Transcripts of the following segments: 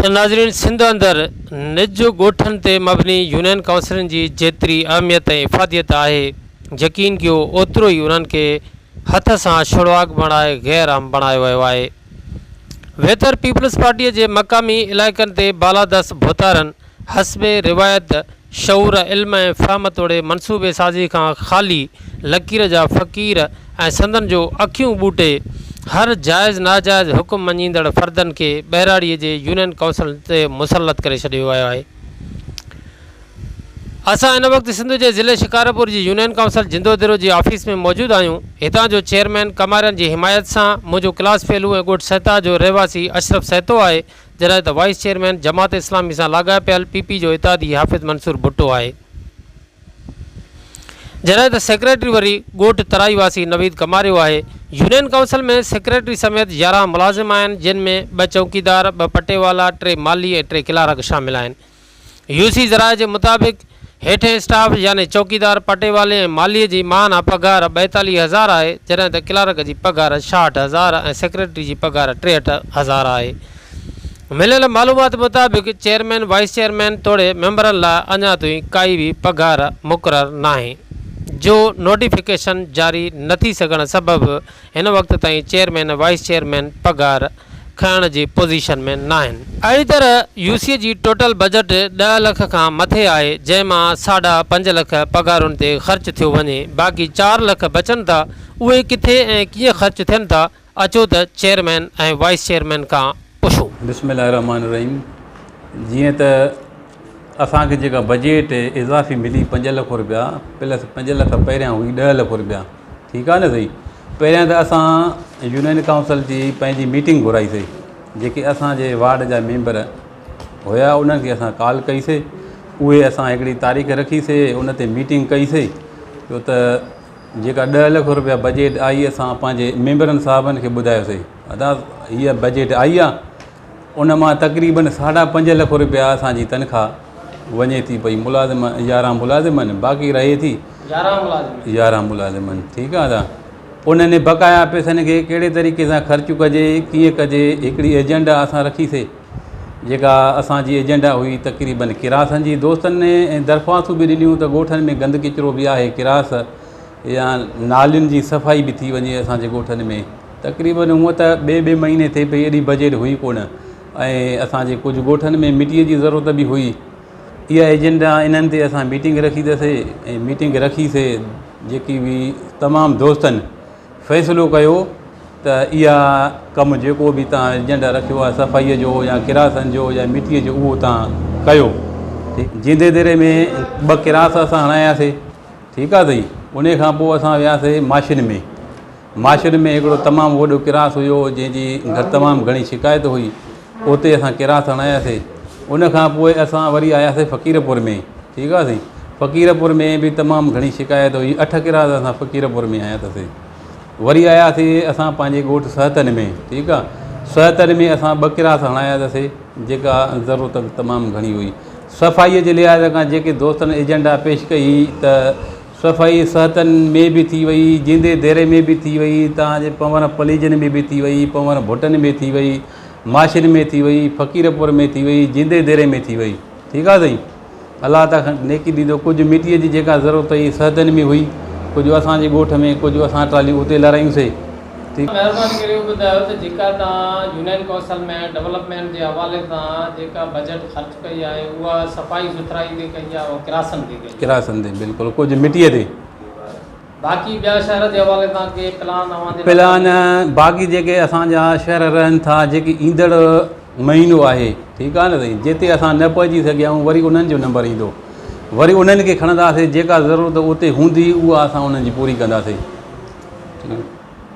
ناظرين سنڌ اندر نج ڳوٺن تي مبني يونين ڪائونسلن جي جيتري اهميت ۽ افاديت آهي يقين ڪيو اوترو ئي انهن کي هٿ سان ڇڙواڳ بڻائي غير اهم بڻايو ويو آهي. ويتر پيپلز پارٽيء جي مقامي علائقن تي بالادست ڀوتارن حسب روايت شعور، علم ۽ فهم توڙي منصوبي سازي کان خالي لڪير جا فقير ۽ سندن جو اکيون ٻوٽي هر جائز ناجائز حڪم مڃيندڙ فردن کي ٻهراڙيء جي يونين ڪائونسلن تي مسلط ڪري ڇڏيو ويو آهي. اسان هن وقت سنڌ جي ضلعي شڪارپور جي يونين ڪائونسل جندوديرو جي آفيس ۾ موجود آهيون. هتان جو چيئرمين ڪمارين جي حمايت سان منهنجو ڪلاس فيلو ۽ ڳوٺ سهتا جو رهواسي اشرف سهتو آهي. جڏهن ته وائيس چيئرمين جماعت اسلامي سان لاڳاپيل پي پي جو اتحادي حافظ منصور ڀٽو آهي. جڏهن ته سيڪريٽري وري ڳوٺ ترائي واسي نويد ڪماريو آهي. يونين ڪائونسل ۾ سيڪريٽري سميت 11 ملازم آهن جن ۾ ٻه چوڪيدار، ٻه پٽيوالا، ٽي مالهي ۽ ٽي ڪلارڪ شامل آهن. يو سي ذرائع جي مطابق هيٺين اسٽاف يعني چوڪيدار، پٽيوالي ۽ مالهي جي ماهانه پگهار 42 هزار آهي، جڏهن ته ڪلارڪ جي پگهار 66 هزار ۽ سيڪريٽري جي پگهار 63 هزار آهي. مليل معلومات مطابق چيئرمين، وائيس چيئرمين توڙي ميمبرن لاء اڃا تائين ڪائي به پگهار مقرر ناهي، جو نوٽيفڪيشن جاري نه ٿي سگهڻ سبب هن وقت تائين چيئرمين ۽ وائيس چيئرمين پگهار کڻڻ جي پوزيشن ۾ ناهن. اهڙي طرح يو سي جي ٽوٽل بجيٽ 10 لک کان مٿي آهي جنهن مان ساڍا پنج لک پگهارن تي خرچ ٿيو وڃي باقي 4 لک بچن ٿا اهي ڪٿي ۽ ڪيئن خرچ ٿين ٿا اچو ته چيئرمين ۽ وائيس چيئرمين کان پڇون. بسم الله الرحمٰن الرحيم جيئن ته اسان کي جيڪا بجيٽ اضافي ملي 5 لک روپيا پلس 5 لک پهريان هئي 10 لک روپيا ٺيڪ آ نه سائين پهريان ته اسان يونين ڪائونسل جي پنهنجي ميٽنگ گهرائي سي جيڪي اسان جي وارڊ جا ميمبر هيا انهن کي اسان ڪال ڪئي سي اهي اسان هڪڙي تاريخ رکي سي ان تي ميٽنگ ڪئي سي ڇو ته جيڪا 10 لک روپيا بجيٽ آئي اسان پنهنجي ميمبرن صاحبن کي ٻڌايو سي ادا هيء بجيٽ آئي آ ان مان تقريبن ساڍا پنج لک روپيا اسان جي تنخواه وڃي ٿي پئي ملازم 11 ملازم آهن باقي رهي ٿي 11 ملازم آهن ٺيڪ آهي ادا انهن بقايا پئسن کي ڪهڙي طريقي سان خرچ ڪجي ڪيئن ڪجي هڪڙي ايجنڊا اسان رکي سي جيڪا اسان جي ايجنڊا هئي تقريبن ڪراسن جي دوستن درخواستون به ڏنيون ته ڳوٺن ۾ گند ڪچرو به آهي ڪراس يا نالين جي صفائي به ٿي وڃي اسان جي ڳوٺن ۾ تقريبن هونء ته ٻئي ٻئي مهيني ٿئي پئي ايڏي بجيٽ هئي ڪونه ۽ اسان جي ڪجهه ڳوٺن ۾ مٽيء جي ضرورت به هئي اها ايجنڊا انهن تي اسان ميٽنگ رکي اٿسي ۽ ميٽنگ رکي سي جيڪي به تمام دوستن فيصلو ڪيو ته اها ڪم جيڪو به تان ايجنڊا رکيو آهي صفائيء جو يا ڪراسن جو يا مٽيء جو اهو تان ڪيو جيندي ديري ۾ ٻه ڪراس اسان هڻاياسي ٺيڪ آ سائين انهي کان پوء اسان وياسي ماشين ۾ ماشين ۾ هڪڙو تمام وڏو ڪراس هيو جنهن جي تمام گهڻي شڪايت هئي اتي اسان ڪراس هڻاياسي ان کان پوء اسان وري آياسي فقيرپور ۾ ٺيڪ آ سائين فقيرپور ۾ به تمام گهڻي شڪايت هئي اٺ ڪراس اسان فقيرپور ۾ هنيا اٿسي وري آياسي اسان پنهنجي ڳوٺ سهتن ۾ ٺيڪ آ سهتن ۾ اسان ٻه ڪراس هڻايا اٿسي جيڪا ضرورت تمام گهڻي هئي صفائيء جي لحاظ کان جيڪي دوستن ايجنڊا پيش ڪئي ته صفائي سهتن ۾ به ٿي وئي، جيندي ديري ۾ به ٿي وئي، تان جي پنور پليجن ۾ به ٿي وئي، پنور ڀٽن ۾ ٿي وئي، ماشين ۾ ٿي وئي، فقيرپور ۾ ٿي وئي، جيندي ديري ۾ ٿي وئي. ٺيڪ آ سائين. الله تان نيڪي ڏيندو. ڪجهه مٽيء جي جيڪا ضرورت هئي سهتن ۾ هئي، ڪجهه اسان جي ڳوٺ ۾، ڪجهه اسان ٽراليون اتي لهرايون سي. ٺيڪ. مهرباني ڪري اهو ٻڌايو ته جيڪا توهان يونين ڪائونسل ۾ ڊولپمينٽ جي حوالي سان جيڪا بجيٽ خرچ ڪئي آهي اها صفائي سٿرائي تي ڪئي آهي اها ڪراسن تي ڪئي آهي. ڪراسن تي بلڪل ڪجهه مٽيء تي. باقي ٻيا شهر جي حوالي سان ڪي پلان اوهان جي نظر ۾؟ پلان باقي جيڪي اسان جا شهر رهن ٿا جيڪي ايندڙ مهينو آهي ٺيڪ آهي نه سائين جتي اسان نه پهچي سگهيا آهيون وري انهن جو نمبر ايندو وري انهن کي کڻنداسين جيڪا ضرورت اتي هوندي اها اسان انهن جي پوري ڪنداسين.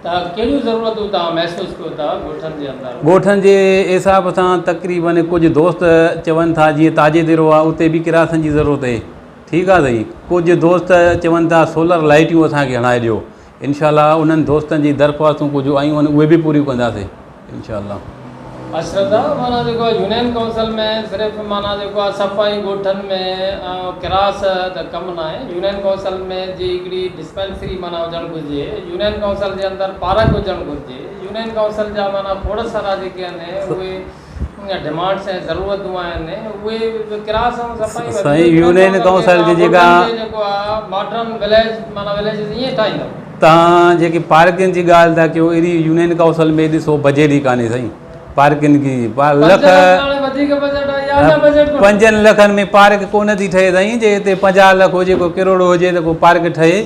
ته ڪهڙيون ضرورتون توهان محسوس ڪيو ٿا ڳوٺن جي اندر؟ ڳوٺن جي حساب سان تقريبن ڪجهه دوست چون ٿا جيئن تاجي ديرو آهي اتي به ڪراسن جي ضرورت اهي ٺيڪ آهي سائين ڪجهه دوست چون ٿا سولر لائيٽيون اسان کي هڻائي ڏيو انشاء الله انهن دوستن جي درخواستون ڪجهه آيون آهن اهي به پوريون ڪنداسين انشاء الله. اشرف صاحب معنيٰ جيڪو آهي يونين ڪائونسل ۾ صرف معنيٰ جيڪو آهي صفائي ڳوٺن ۾ ڪراس ته ڪم ناهي يونين ڪائونسل ۾ جي هڪڙي ڊسپينسري معنيٰ هجڻ گهرجي يونين ڪائونسل جي اندر پارڪ هجڻ گهرجي يونين ڪائونسل جا معنيٰ کوڙ سارا جيڪي آهن اهي ڊمانڊس ۽ ضرورتون آهن اهي به ڪراس ۽ صفائي سائين يونين ڪائونسل جي جيڪا جيڪو آ ماڊرن وليج معنيٰ وليجز ائين ٺاهيندؤ. تان جيڪي پارڪن جي ڳالهه ٿا ڪيو اهڙي يونين ڪائونسل ۾ ڏسو بجيٽ ئي ڪانهي سائين پارڪن جي لک پنجن لکن ۾ پارڪ ڪونه ٿي ٺهي سائين جي هتي 50 لک هجي ڪو ڪروڙ هجي ته ڪو پارڪ ٺهي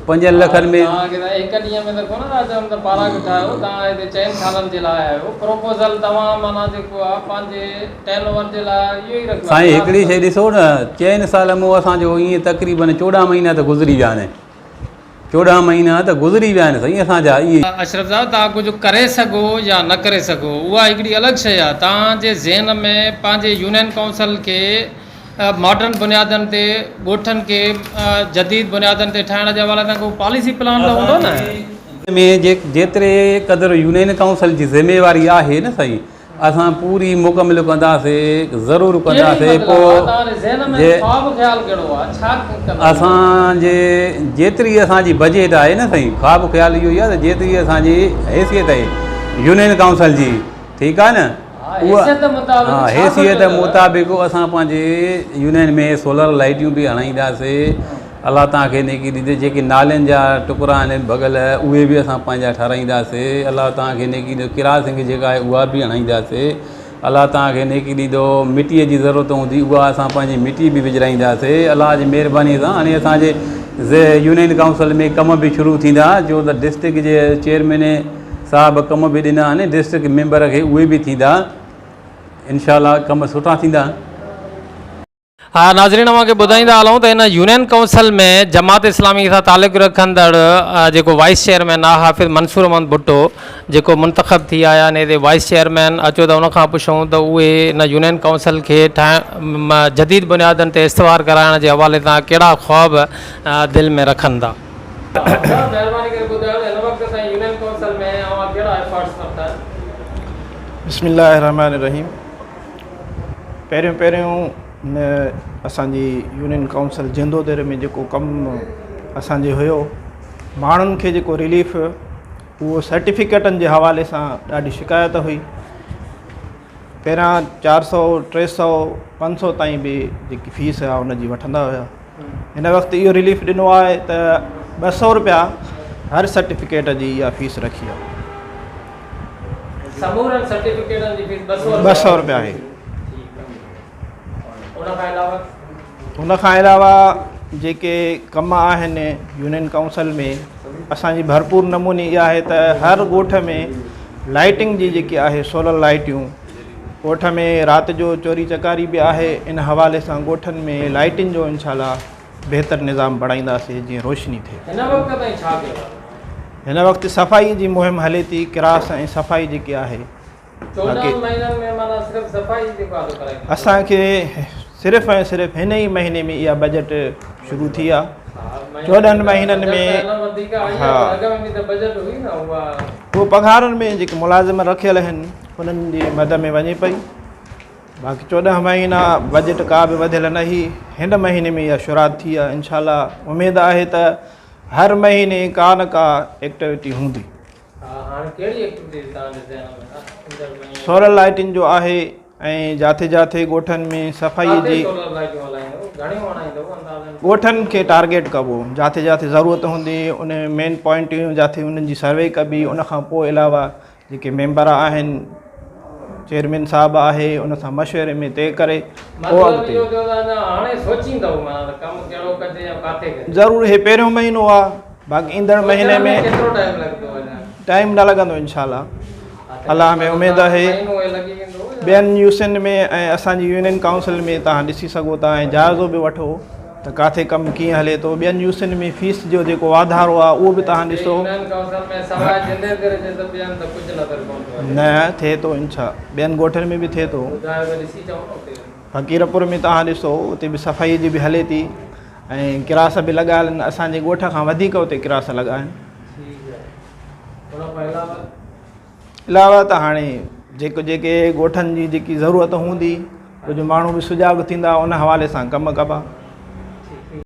پنجن لکن ۾. توهان کي سائين هڪ ڏينهن ۾ ته ڪونه ٿا چون ته پارڪ ٺاهيو توهان هتي چئن سالن جي لاء آيو پروپوزل توهان معنيٰ جيڪو آ پنهنجي ٽين اوور جي لاء اهو ئي رکيو آ سائين هڪڙي شيء ڏسو نه چئن سال مون اسان جو ائين تقريبن 14 مهينا ته گذري ويا آهن 14 مهينا ته گذري ويا آهن سائين اسان جا ائين. اشرف صاحب توهان ڪجهه ڪري سگهو يا نه ڪري سگهو اها هڪڙي الڳ شيء آ توهان جي ذهن ۾ پنهنجي يونين ڪائونسل کي ماڊرن بنيادن تي ڳوٺن کي جديد بنيادن تي ٺاهڻ جي حوالي سان ڪو پاليسي پلان ته هوندو نه؟ ۾ جيتري قدر يونين ڪائونسل جي ذميواري آهي نه سائين اسان پوري مڪمل ڪنداسي ضرور ڪنداسي پو جي اسان جي جيتري اسان جي بجيٽ آهي نه سائين خواب خيال اهو ئي آهي ته جيتري اسان جي حيثيت آهي يونين ڪائونسل جي ٺيڪ آهي نه اها حيثيت مطابق اسان پنهنجي يونين ۾ سولر لائيٽيون به هڻائينداسي الله توهان کي نيڪي ڏيندي جيڪي نالين جا ٽڪرا آهن ڀڳل اهي به اسان پنهنجا ٺهرائينداسي الله توهان کي نيڪي ڏيندو ڪراسنگ جيڪا آهي اها به هڻائينداسي الله توهان کي نيڪي ڏيندو مٽيء جي ضرورت هوندي اها اسان پنهنجي مٽي به وجهرائينداسي الله جي مهرباني سان هاڻي اسان جي يونين ڪائونسل ۾ ڪم به شروع ٿيندا جو ته ڊسٽرڪٽ جي چيئرمين صاحب ڪم به ڏنا آهن ڊسٽرڪٽ ميمبر کي اهي به ٿيندا انشاء الله ڪم سٺا ٿيندا. ها ناظرين اوهان کي ٻڌائيندا هلون ته هن يونين ڪائونسل ۾ جماعت اسلامي سان تعلق رکندڙ جيڪو وائيس چيئرمين آهي حافظ منصور احمد ڀٽو جيڪو منتخب ٿي آيا آهن هتي وائيس چيئرمين اچو ته ان کان پڇون ته اهي هن يونين ڪائونسل کي ٺاهڻ جديد بنيادن تي استوار ڪرائڻ جي حوالي سان ڪهڙا خواب دل ۾ رکن ٿا. مهرباني ڪري ٻڌايو ته هن وقت تائين يونين ڪائونسل ۾ اوهان ڪهڙا ايفرٽس ورتا آهن؟ بسم الله الرحمٰن الرحيم پهريون پهريون هن اسان جي يونين ڪائونسل جندو ديري ۾ جيڪو ڪم اسان جي هيو ماڻهن کي جيڪو رليف اهو سرٽيفڪيٽن جي حوالي سان ڏاڍي شڪايت هئي پهريان 400 300 500 تائين به جيڪي فيس آهي ان جي وٺندا هيا هن وقت اهو رليف ڏنو آهي ته 200 روپيا هر سرٽيفڪيٽ جي اها فيس رکي آهي. سمورن سرٽيفڪيٽن جي فيس 200 روپيا آهي. ان کان علاوه ان کان علاوه جيڪي ڪم آهن يونين ڪائونسل ۾ اسان جي ڀرپور نموني اها آهي ته هر ڳوٺ ۾ لائٽنگ جي جيڪي آهي سولر لائٽيون ڳوٺ ۾ رات جو چوري چڪاري به آهي ان حوالي سان ڳوٺن ۾ لائٽن جو انشاء الله بهتر نظام بڻائينداسين جيئن روشني ٿئي. هن وقت تائين ڇا ڪيو آهي؟ هن وقت صفائي جي مهم هلي ٿي ڪراس ۽ صفائي جيڪي آهي. 14 مهينن ۾ معنيٰ صرف صفائي جيڪو آهي سو ڪرائيندو. اسان کي صرف ۽ صرف هن ئي مهيني ۾ اها بجيٽ شروع ٿي آهي 14 مهينن ۾ ها اهو پگهارن ۾ جيڪي ملازم رکيل آهن انهن جي مد ۾ وڃي پئي باقي 14 مهينا بجيٽ ڪا به وڌيل نه هئي هن مهيني ۾ اها شروعات ٿي آهي انشاء الله اميد آهي ته هر مهيني ڪا نه ڪا ايڪٽيوٽي هوندي. سولر لائٽن جو آهي ۽ جاٿي جاٿي ڳوٺن ۾ صفائي جي ڳوٺن کي ٽارگيٽ ڪبو جاٿي جاٿي ضرورت هوندي ان مين پوائنٽيون جاٿي انهن جي سروي ڪبي ان کان پوء علاوه جيڪي ميمبر آهن چيئرمين صاحب آهي ان سان مشوري ۾ طئي ڪري پوء اڳتي ضرور هي پهريون مهينو آهي باقي ايندڙ مهيني ۾ ٽائيم نه لڳندو انشاء الله الله ۾ اميد آهي ٻين يوسين ۾ ۽ اسان جي يونين ڪائونسل ۾ توهان ڏسي سگهو ٿا ۽ جائزو به وٺو ته ڪاٿي ڪم ڪيئن هلي ٿو ٻين يوسين ۾ فيس جو جيڪو واڌارو آهي اهو به توهان ڏسو نه ٿئي ٿو انشاء ٻين ڳوٺن ۾ به ٿئي ٿو فقيرپور ۾ توهان ڏسو اتي به صفائي جي به هلي ٿي ۽ ڪراس به لڳايل آهن اسان جي ڳوٺ کان وڌيڪ اتي ڪراس لڳا آهن علاوه ته هاڻي جيڪو جيڪي ڳوٺن جي جيڪي ضرورت هوندي ڪجهه ماڻهو به سجاڳ ٿيندا ان حوالي سان ڪم ڪبا.